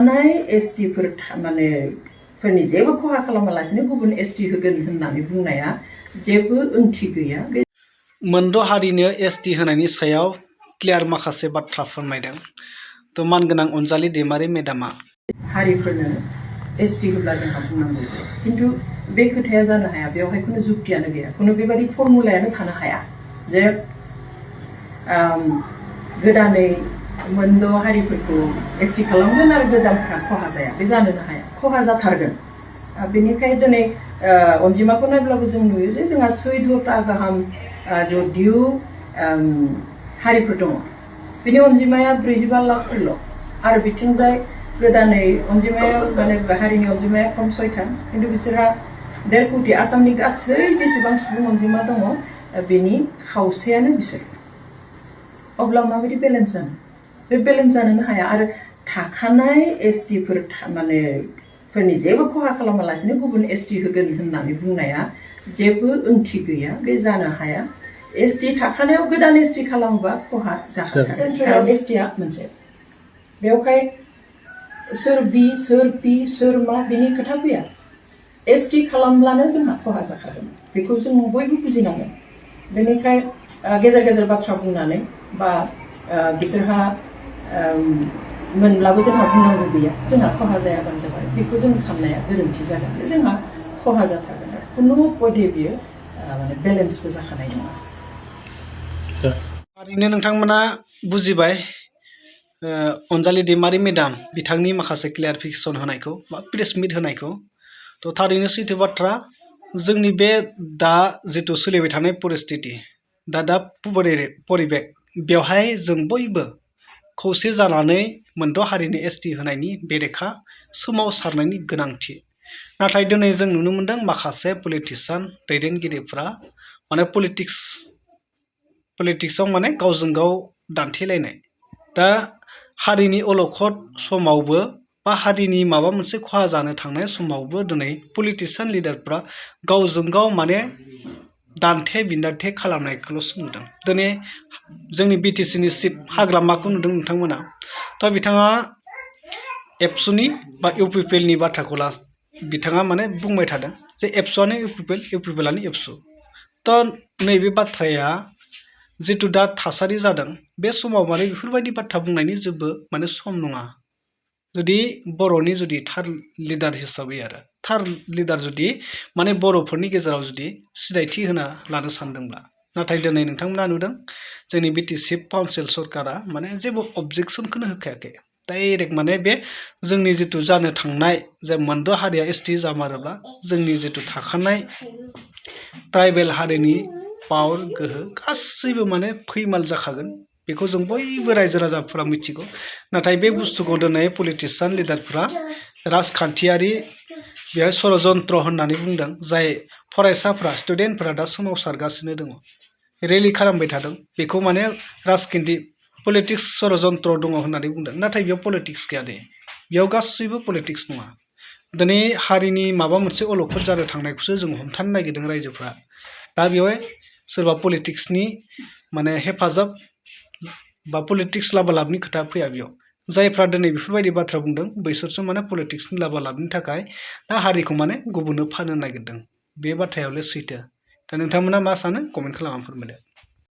एसटिफोर माने फोरनि जेबो खहा खालामालासिनो गुबुन एसटि होगोन होननानै बुंनाया जेबो ओंथि गैया। मोनद' हारिनो एसटि होनायनि सायाव क्लियार माखासे बाथ्रा फोरमायदों। तो मानगोनां अनजालि दैमारि मेडामा हारिफोरनो एसटि होब्ला जोंहा बुंनांगौ किन्तु बे खोथाया जानो हाया। बेवहाय खुनु जुक्तियानो गैया, खुनु बेबायदि फर्मुलायानो थानो हाया जे गोदानै मोनद' हारिफोरखौ एसटि खालामगोन आरो गोजामफ्रा खहा जाया, बे जानोनो हाया, खहा जाथारगोन। बेनिखाय दिनै अनजिमाखौ नायब्लाबो जों नुयो जे जोंहा 14टा गाहाम जदिउ हारिफोर दङ, बिनि अनजिमाया 45 लाखफोरल' आरो बिथिंजाय गोदानै अनजिमाया माने हारिनि अनजिमाया खम 6था, किन्तु बिसोरहा 1.5 कोटि। आसामनि गासै जेसेबां सुबुं अनजिमा दङ बेनि खावसेयानो बिसोर। अब्ला माबायदि बेलेन्स जानो? बे बेलेन्स जानोनो हाया। आरो थाखानाय एसटिफोर माने फोरनि जेबो खहा खालामालासिनो गुबुन एसटि होगोन होननानै बुंनाया जेबो ओंथि गैया, बे जानो हाया। एसटि थाखानायाव गोदान एसटि खालामोबा खहा जाखागोन, कारण एसटिआ मोनसे। बेवहाय सोर बि, सोर पि, सोर मा बिनि खोथा फैया। एसटि खालामब्लानो जोंहा खहा जाखागोन, बेखौ जों बयबो बुजिनांगोन। बेनिखाय गेजेर गेजेर बाथ्रा बुंनानै बा बिसोरहा मोनब्लाबो जोंहा बुंनांगौ गैया, जोंहा खहा जायाबानो जाबाय, बेखौ जों साननाया गोरोन्थि जागोन। जोंहा खहा जाथारगोन, खुनु पदे बियो माने बेलेन्सबो जाखानाय नङा। थारैनो नोंथांमोना बुजिबाय अनजालि दैमारि मेडाम बिथांनि माखासे क्लियारिफिकेसन होनायखौ बा प्रेस मिट होनायखौ। तो थारैनो सैथो बाथ्रा, जोंनि बे दा जिथु सोलिबाय थानाय परिस्थिति, दा परिबेक, बेवहाय जों बयबो खौसे जानानै मोनद' हारिनि एसटि होनायनि बेरेखा सोमावसारनायनि गोनांथि। नाथाय दिनै जों नुनो मोनदों माखासे पलिटिसियान दैदेनगिरिफ्रा माने पलिटिक्सआव माने गावजों गाव दान्थेलायनाय। दा हारिनि अलखद समावबो बा हारिनि माबा मोनसे खहा जानो थांनाय समावबो दिनै पलिटिसियान लिडारफ्रा गावजों गाव माने दान्थे बिदान्थे खालामनायखौल'सो नुदों। दिनै जोंनि बिटिसिनि चिफ हाग्रामाखौ नुदों नोंथांमोना। थ' बिथाङा एबसुनि बा इउपिपिएलनि बाथ्राखौ बिथाङा माने बुंबाय थादों जे एबसुआनो इउपिपिएल, इउपिपिएलआनो एबसु। थ' नैबे बाथ्राया जिथु दा थासारि जादों, बे समाव माने बेफोरबायदि बाथ्रा बुंनायनि जेबो माने सम नङा। जुदि बर'नि जुदि थार लिडार हिसाबै आरो थार लिडार जुदि माने बर'फोरनि गेजेराव जुदि सिनायथि होना लानो सानदोंब्ला। नाथाय दिनै नोंथांमोना नुदों जोंनि बिटि चिफ काउन्सिल सरकारा माने जेबो अबजेक्सनखौनो होखायाखै। डाइरेक्ट माने बे जोंनि जिथु जानो थांनाय जे मोनद' हारिया एसटि जामारोब्ला जोंनि जिथु थाखानाय ट्राइबेल हारिनि पावार गोहो गासैबो माने फैमाल जाखागोन, बेखौ जों बयबो रायजो राजाफोरा मिथिगौ। नाथाय बे बुस्थुखौ दिनै पलिटिसियान लिडारफ्रा राजखान्थियारि बेहाय षड़यन्त्र होननानै बुंदों। जाय फरायसाफ्रा स्टुडेन्टफ्रा दा सोमावसारगासिनो दङ, रेलि खालामबाय थादों, बेखौ माने राजखान्थि पलिटिक्स षड़यन्त्र दङ होननानै बुंदों। नाथाय बेयाव पलिटिक्स गैया दे, बेयाव गासैबो पलिटिक्स नङा। दिनै हारिनि माबा मोनसे अलखद जानो थांनायखौसो जों हमथानो नागिरदों रायजोफ्रा। दा बेवहाय सोरबा पलिटिक्सनि माने हेफाजाब बा पलिटिक्स लाबालाबनि खोथा फैया बेयाव। जायफ्रा दिनै बेफोरबायदि बाथ्रा बुंदों बैसोरसो माने पलिटिक्सनि लाबालाबनि थाखाय दा हारिखौ माने गुबुननो फाननो नागिरदों। बे बाथ्रायावल' सैथो। दा नोंथांमोना मा सानो कमेन्ट खालामनानै फोरमायदो।